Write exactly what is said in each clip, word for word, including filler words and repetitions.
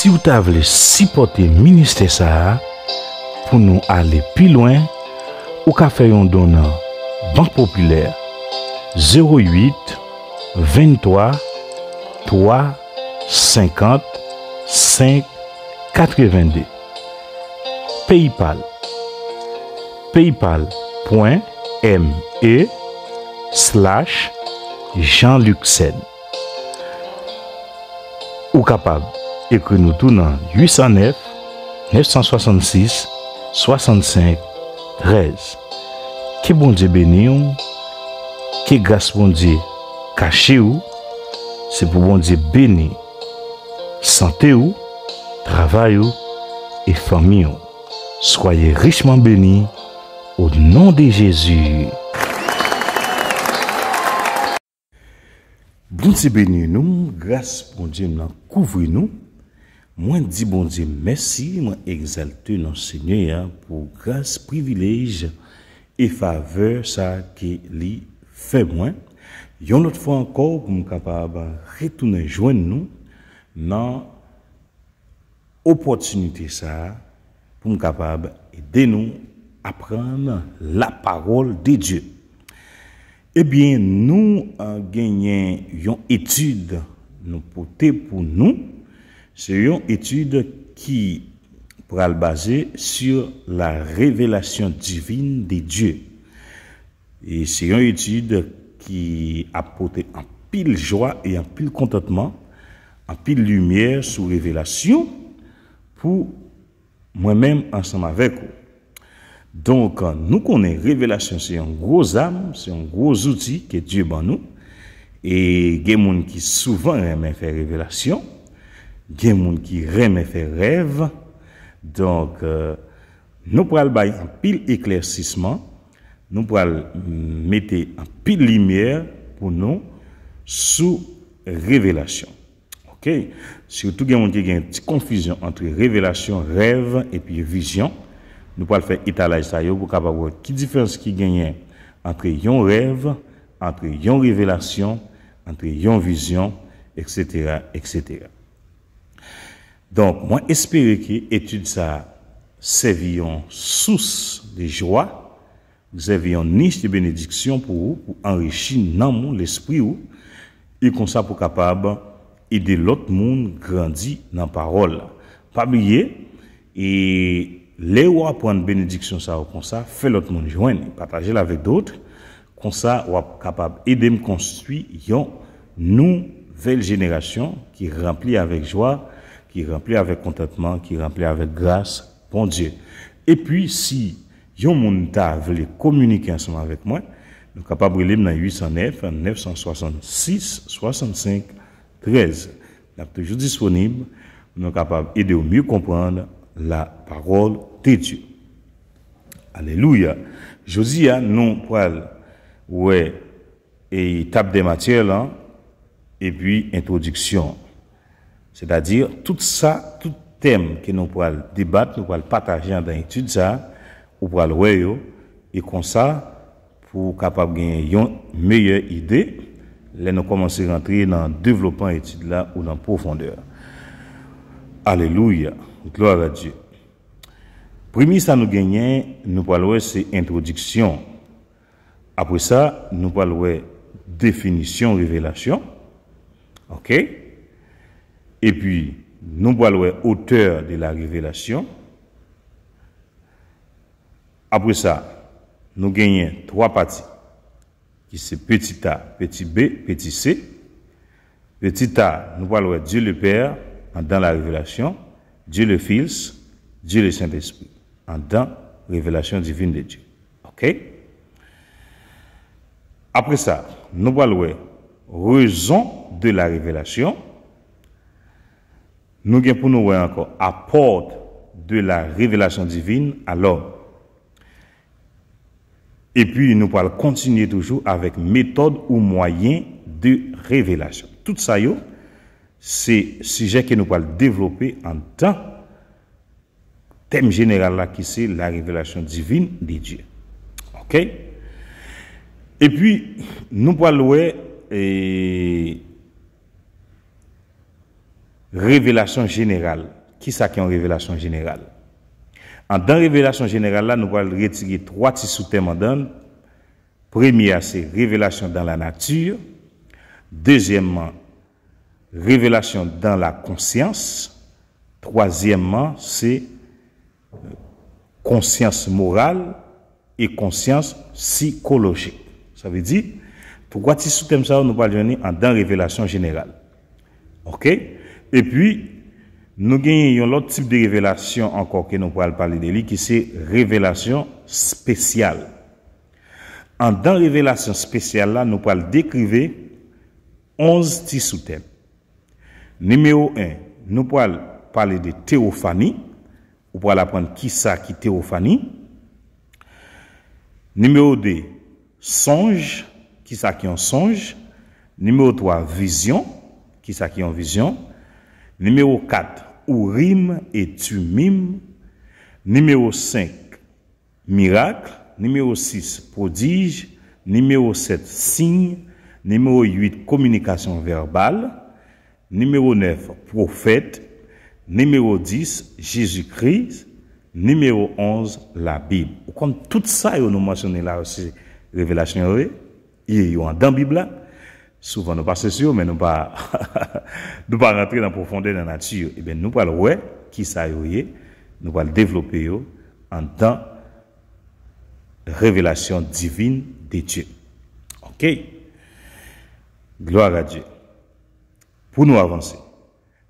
Si w ta vle sipòte ministè sa a, pou nou ale pi lwen, ou ka fè yon don nan Bank Popilè, zewo uit, venntwa, twa, senkant, senk, katrevenn de. PayPal, paypal pwen me slash Jean Luc Sène. Ou kapab ekri nou tou nan uit san nèf, nèf san swasannsis, swasannsenk, trèz. Ke Bondye beni w, ke gras Bondye kache w, se pou Bondye beni sante w, travay ou e fanmi w. Soyez richement bénis au nom de Jésus. Bondye beni nou, gras Bondye nan kouvri nou. Mwen di Bondye mèsi, mwen egzalte non Senyè a pou gras, privilèj e favè sa ke li fè mwen. Yon lòt fwa ankò, pou m kapab retounen jwenn nou nan opòtinite sa a pou m kapab ede nou aprann la parole de Dieu. Ebyen, nou, eh, genyen yon etid nou pote pou nou. Se yon etid ki pral baze sur la révélation divine de Dieu. E se yon etid ki ap pote anpil jwa e anpil kontantman, anpil limyè sou revelasyon pou mwen menm ansanm avèk ou. Donk, nou konnen revelasyon se yon gwo zam, se yon gwo zouti ke Dye ban nou. E gen moun ki souvan renmen fè revelasyon, gen moun ki renmen fè rèv. Donk, eh, nou pral bay anpil eklèsisman, nou pral mete anpil limyè pou nou sou revelasyon. Oke? Sitou gen moun ki gen ti konfizyon ant revelasyon, rèv epi vizyon. Nou pral fè etalaj sa yo pou kapab wè ki diferans ki genyen ant yon rèv, ant yon revelasyon, ant yon vizyon, etsetera, etsetera. Donk, mwen espere ke etid sa a sèvi yon sous de jwa, sèvi yon nich de benediksyon pou ou, pou anrichi nanm ou, lespri ou, e konsa pou kapab ede lòt moun grandi nan pawòl la. Pa bliye, e lè w aprann benediksyon sa yo konsa, fè lòt moun jwenn, pataje l avèk dòt. Konsa, w ap kapab ede m konstwi yon nouvèl jenerasyon ki ranpli avèk jwa, ki ranpli avèk kontantman, ki ranpli avèk gras Bondye. Epi, si yon moun ta vle kominike ansanm avèk mwen, nou kapab rele m nan uit san nèf, nèf san swasannsis, swasannsenk, trèz. N ap toujou disponib pou nou kapab ede w mye konprann la parole de Dieu. Alelouya! Jodi a, nou pral wè etap de matyè lan, epi entwodiksyon. Sètadi, tout sa, tout tèm ke nou pral debat, nou pral pataje andan etid sa, ou pral wè yo, e konsa, pou w kapab genyen yon meyè ide, lè nou kòmanse rantre nan devlopman etid la ou nan pwofondè. Alelouya! Glwa a Dye! Premye sa nou genyen, nou pral wè se entwodiksyon. Apre sa, nou pral wè definisyon revelasyon. Oke? Epi, nou pral wè auteur de la révélation. Apre sa, nou genyen twa pati, ki se petit a, petit b, petit c. Petit a, nou pral wè Dieu le Père andan la révélation, Dieu le Fils, Dieu le Saint-Esprit andan révélation divine de Dieu. Oke? Apre sa, nou pral wè raison de la révélation. Nou gen pou nou wè ankò apport de la révélation divine à l'homme. Epi nou pral kontinye toujou avèk méthode ou moyen de révélation. Tout sa yo, se sijè ke nou pral devlope andan tèm jeneral la ki se la révélation divine de Dieu. Oke? Epi, nou pral wè, e, Revelasyon jeneral. Kisa ki yon revelasyon jeneral? Anndan revelasyon jeneral la, nou pral retire twa ti soutèm anndan l. Premye a se révélation dans la nature. Dezyèmman, révélation dans la conscience. Twazyèmman, se konsyans moral e konsyans sikolojik. Sa vle di, twa ti soutèm sa yo nou pral jwenn li anndan revelasyon jeneral. Oke? Epi, nou genyen yon lòt tip de revelasyon ankò ke nou pral pale de li, ki se revelasyon espesyal. Anndan revelasyon espesyal la, nou pral dekrive onz ti soutèm. Nimewo en, nou pral pale de tewofani. Ou pral aprann kisa ki tewofani. Nimewo de, sonj. Kisa ki yon sonj? Nimewo twa, vizyon. Kisa ki yon vizyon? Nimewo kat, Ourim e Timim. Nimewo senk, mirak. Nimewo sis, pwodij. Nimewo sèt, siy. Nimewo uit, kominikasyon vèbal. Nimewo nèf, pwofèt. Nimewo dis, Jezikri. Nimewo onz, Labib. Ou konn tout sa yo nou mansyone la yo, se revelasyon yo ye. Ye yo anndan Bib la. Souvan nou pase sou yo, men nou pa, nou pa rantre nan pwofondè, nan nati yo. Ebyen, nou pral wè kisa yo ye. Nou pral devlope yo anndan revelasyon divin de Dye. Oke? Gloire à Dieu. Pou nou avanse.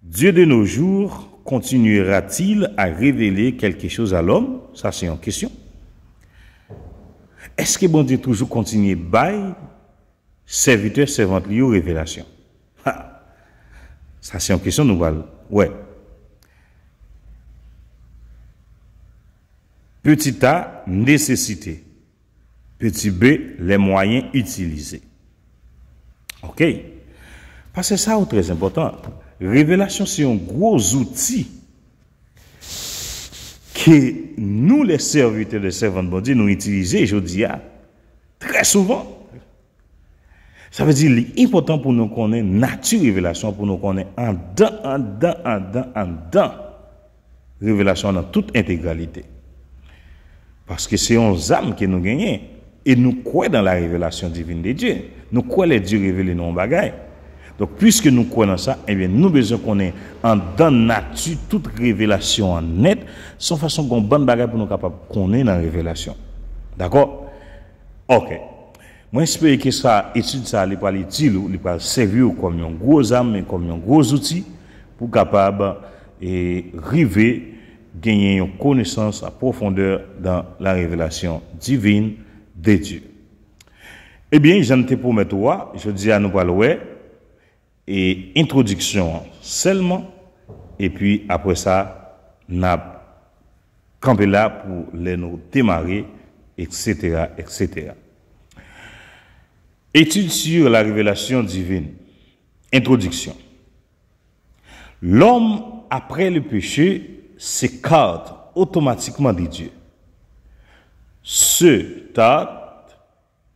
Dieu de nos jours continuera-t-il à révéler quelque chose à l'homme? Sa se yon kesyon. Èske Bondye toujou kontinye bay sèvitè, sèvant li yo revelasyon? Ha! Sa se yon kesyon nou pral wè. Petit a, nécessité. Petit b, les moyens utilisés. Oke? Paske sa yo trè enpòtan. Revelasyon se yon gwo zouti ke nou, les serviteurs, les servantes Bondye, nou itilize jodi a trè souvan. Sa vle di li enpòtan pou nou konnen nati revelasyon, pou nou konnen anndan, anndan, anndan, anndan revelasyon an nan tout entegralite. Paske se yon zam ke nou genyen. E nou kwè dans la révélation divine de Dieu. Nou kwè lè Dye revele nou yon bagay. Donk, piske nou kwè nan sa, ebyen, nou bezwen konnen anndan nati tout revelasyon an nèt, se yon fason gen yon bann bagay pou nou kapab konnen nan revelasyon. Dakò? Oke. Mwen espere ke sa, etid sa, li pral itil ou, li pral sèvi ou kòm yon gwo zam e kòm yon gwo zouti pou kapab, e, rive genyen yon konesans a pwofondè dans la révélation divine de Dieu. Ebyen, jan m te pwomèt ou a, jodi a nou pral wè e entwodiksyon an sèlman, epi apre sa, n ap kanpe la pou lè nou demare, et cetera, et cetera. Étude sur la révélation divine. Introduction. L'homme, après le péché, s'écarte automatiquement de Dieu. Cet acte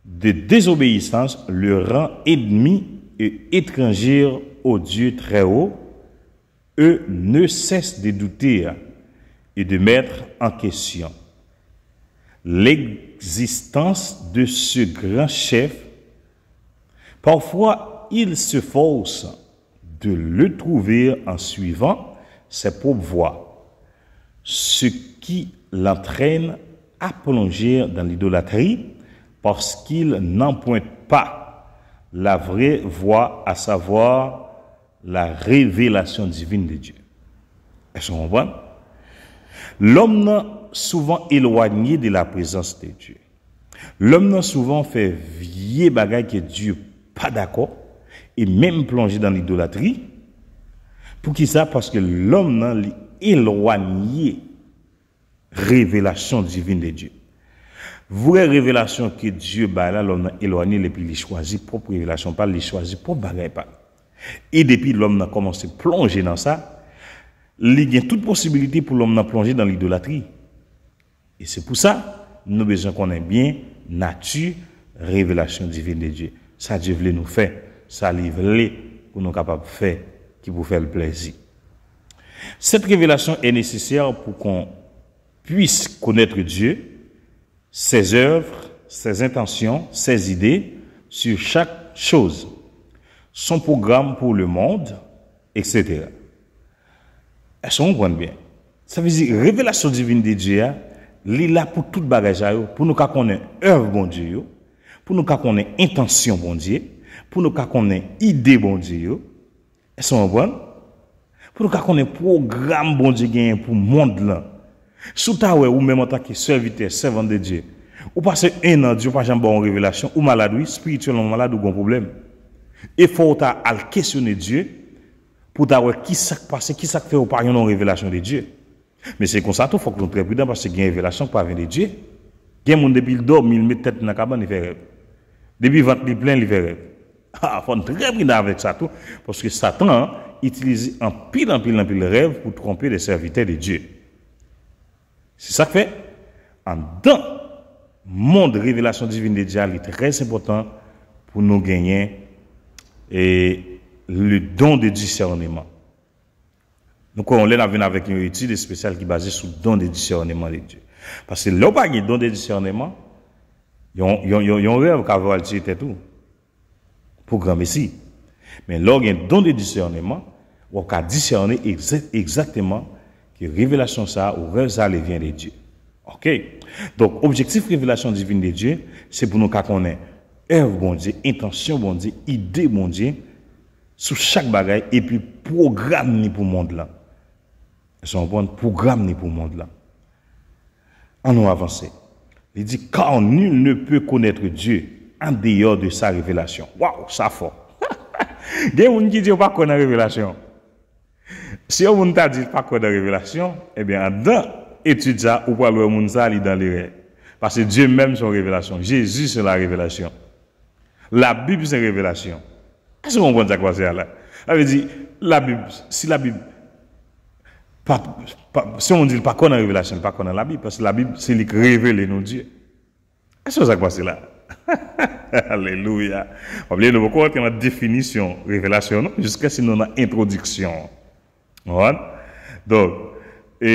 de désobéissance le rend ennemi et étranger au Dieu très haut, et ne cesse de douter et de mettre en question l'existence de ce grand chef. Parfois, il se force de le trouver en suivant ses propres voies, ce qui l'entraîne à plonger dans l'idolâtrie parce qu'il n'emprunte pas la vraie voie, à savoir la révélation divine de Dieu. Èske w konprann? Lòm nan souvan elwanye de la prezans de Dye. Lòm nan souvan fè vye bagay ke Dye pa dakò e menm plonje nan lidolatri. Poukisa? Paske lòm nan li elwanye revelasyon divin de Dye. Vrè revelasyon ke Dye bay la, lòm nan elwanye l epi li chwazi pwòp revelasyon pa l, li chwazi pwòp bagay pa l. E depi lòm nan kòmanse plonje nan sa, li gen tout posibilite pou lòm nan plonje nan lidolatri. E se pou sa, nou bezwen konnen byen nati revelasyon divin de Dye. Sa Dye vle nou fè, sa li vle pou nou kapab fè, ki pou fè l plèzi. Cette révélation est nécessaire pour qu'on puisse connaître Dieu, ses œuvres, ses intentions, ses idées sur chaque chose, son programme pour le monde, et cetera. Èske w konprann byen? Sa vle di, revelasyon divin de Dye a, li la pou tout bagay sa yo, pou nou ka konnen èv Bondye yo, pou nou ka konnen entansyon Bondye, pou nou ka konnen ide Bondye yo. Èske w konprann? Pou nou ka konnen pwogram Bondye genyen pou mond lan. Si w ta wè ou menm antanke sèvitè, sèvant de Dye, ou pase en an, Dye pa janm ba w yon revelasyon, ou malad wi, espirityèlman malad, ou gen yon pwoblèm. E fò w ta al kesyone Dye pou w ta wè ki sa k pase, ki sa k fè ou pa jwenn yon revelasyon de Dye. Men se konsa tou, fòk nou trè pridan paske gen revelasyon k pa vin de Dye. Gen moun depi l dòmi, l met tèt li nan kabann, li fè rèv. Depi vant li plen, li fè rèv. Ah, fò n trè pridan avèk sa tou, paske Satan an itilize anpil, anpil, anpil rèv pou twonpe les serviteurs de Dieu. Se sa k fè, anndan mond revelasyon divin de Dye a, li trè enpòtan pou nou genyen e le don de discernement. Nou kwè yon lè n ap vin avèk yon etid espesyal ki baze sou don de discernement de Dieu. Paske lè w pa gen don de discernement, yon, yon, yon, yon rèv ka fè w al tiye tèt ou pou granmesi. Men lè w gen don de discernement, w ap ka disène egzak-, egzakteman ke revelasyon sa a ou rèv sa a li vyen de Dye. Oke? Donk, objektif revelasyon divin de Dye, se pou nou ka konnen èv Bondye, entansyon Bondye, ide Bondye sou chak bagay, epi pwogram ni pou mond lan. Èske w konprann? Pwogram ni pou mond lan. An nou avanse. Li di, car nul ne peut connaître Dieu en dehors de sa révélation. Waw, sa fò. Gen moun ki di yo pa kwè nan revelasyon. Si yon moun ta di l pa kwè nan revelasyon, ebyen, anndan etid sa, ou pral wè moun sa, li dan lerè. Paske Dye menm se yon revelasyon. Jezi se la revelasyon. Labib se revelasyon. Èske w konprann sa k pase a la? Sa vle di, Labib, si Labib, pa, pa, si yon moun di l pa kwè nan revelasyon, li pa kwè nan Labib, paske Labib se li k revele nou Dye. Èske w wè sa k pase la? Alelouya. W ap li, nou poko rantre nan definisyon revelasyon, non, jiskaske nou nan entwodiksyon. Konprann? Donk, e,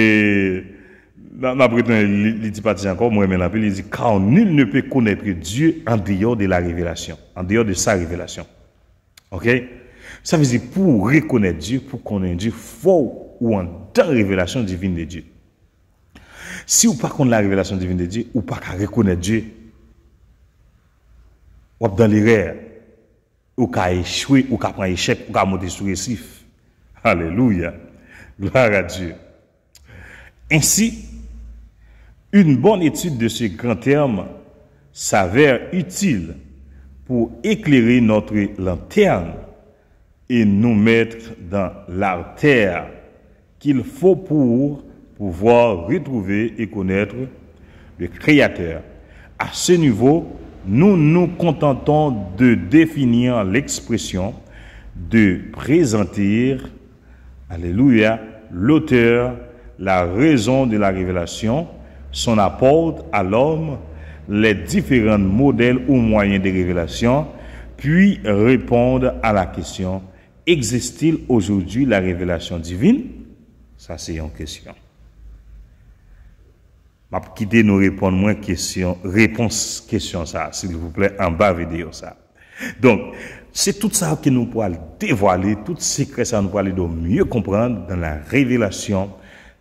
n a, n ap retounen li, li ti pati ankò, mwen renmen l anpil, li di, car nul ne peut connaître Dieu en dehors de la révélation, en dehors de sa révélation. Oke? Sa vle di, pou w rekonèt Dye, pou w konnen Dye, fò w anndan revelasyon divin de Dye. Si w pa konn la revelasyon divin de Dye, ou pa ka rekonèt Dye. W ap dan lerè. Ou ka echwe, ou ka pran echèk, ou ka monte sou resif. Alelouya. Gloire à Dieu. Ainsi, une bonne étude de ce grand terme s'avère utile pour éclairer notre lanterne et nous mettre dans l'artère qu'il faut pour pouvoir retrouver et connaître le Créateur. À ce niveau, nous nous contentons de définir l'expression, de présenter, alléluia, l'auteur, la raison de la révélation, son apport à l'homme, les différents modèles ou moyens de révélation, puis répondre à la question, existe-t-il aujourd'hui la révélation divine? Sa se yon kesyon. M ap kite nou reponn mwen kesyon, repons kesyon sa, silvouplè, anba videyo sa. Donk, se tout sa ke nou pral devwale, tout sekrè sa nou pral ede w mye konprann dans la révélation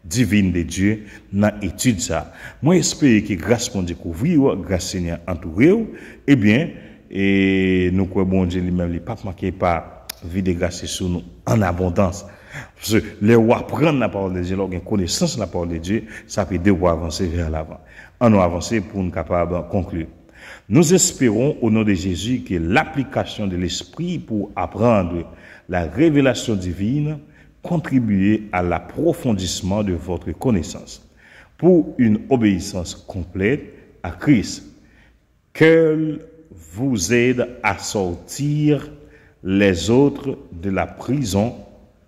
divine de Dieu nan etid sa. Mwen espere ke gras Bondye kouvri w, gras Senyè antoure w, ebyen, e nou kwè Bondye li menm li p ap manke pa vide gras li sou nou an abondans. Paske lè w aprann la parole de Dieu, lè w gen konesans la parole de Dieu, sa ap ede w pou avanse vers l'avant. An nou avanse pou n kapab konkli. Nous espérons au nom de Jésus que l'application de l'Esprit pour apprendre la révélation divine contribue à l'approfondissement de votre connaissance pour une obéissance complète à Christ. Qu'elle vous aide à sortir les autres de la prison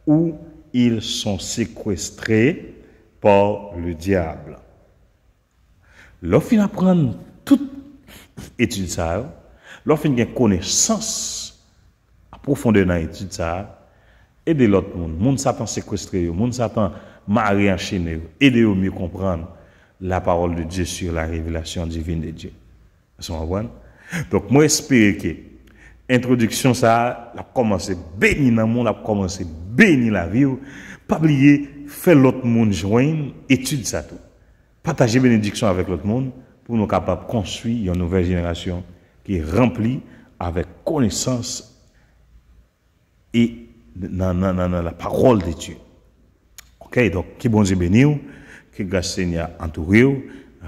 où ils sont séquestrés par le diable. Lè w fin aprann tout etid sa yo, lè w fin gen konesans an pwofondè nan etid sa a, Ede lòt moun. Moun Satan sekwestre yo, moun Satan mare, anchene yo, ede yo mieux comprendre la parole de Dieu sur la révélation divine de Dieu. Èske w konprann? Donk, mwen espere ke entwodiksyon sa a, l ap kòmanse beni nanm ou, l ap kòmanse beni lavi w. Pa bliye, fè lòt moun jwenn etid sa tou. Pataje benediksyon avèk lòt moun pou nou kapab konstwi yon nouvèl jenerasyon ki ranpli avèk konesans e nan, nan, nan, nan la parole de Dieu. Ok, donk, ke Bondye beni w, ke gras Senyè a antoure w,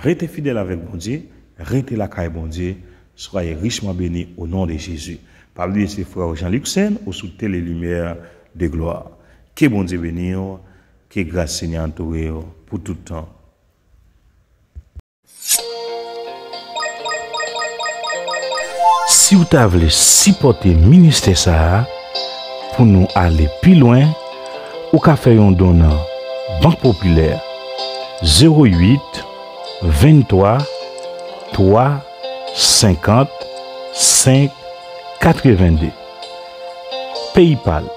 rete fidèl avèk Bondye, rete lakay Bondye, soyez richement bénis au nom de Jésus. Pa bliye se frè w Jean Luc Sen ou sou Télé Lumière de Gloire. Ke Bondye beni w, ke gras Senyè a antoure w pou tout tan. Si w ta vle sipòte ministè sa a, pou nou ale pi lwen, ou ka fè yon don nan Bank Popilè, zewo uit, venntwa, twa, senkant, senk, katrevennde. PayPal,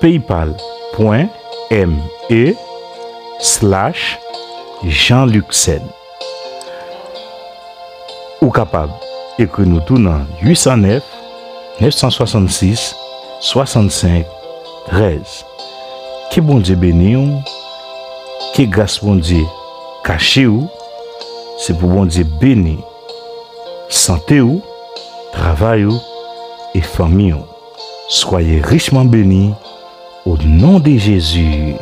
paypal pwen me slash Jean Luc Sen. Ou kapab ekri nou tou nan uit san nèf, nèf san swasannsis, swasannsenk, trèz. Ke Bondye beni w, ke gras Bondye kache w, se pou Bondye beni sante w, travay ou e fanmi w. Soyez richement bénis au nom de Jésus.